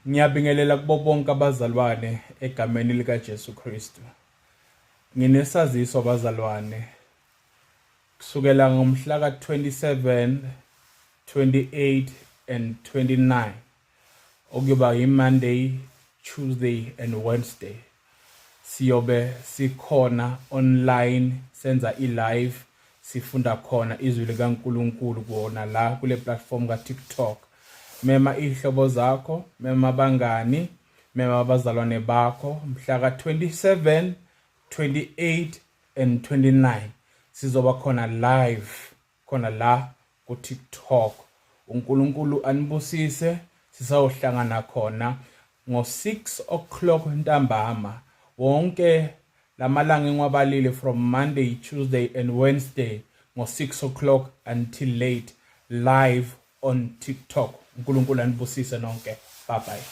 Ngiyabingelela kubo bonke abazalwane egameni likaJesu Kristu. Nginesaziso bazalwane. Kusukela ngomhla ka-27, 28 and 29 okuyoba yi-Monday, Tuesday and Wednesday. Siyobe sikhona online senza i-live sifunda khona izwi likaNkulunkulu kuwona la kule platform ka-TikTok. Mema iy'hlobo zakho, mema abangani, mema abazalwane bakho mhla ka-27, 28 and 29 sizoba khona live khona la ku-TikTok. uNkulunkulu anibusise sisayohlangana khona ngo-6 o'clock ntambama wonke lamalanga engiwabalile from Monday, Tuesday and Wednesday ngo-6 o'clock until late live on TikTok. uNkulunkulu anibusise nonke. Bye bye.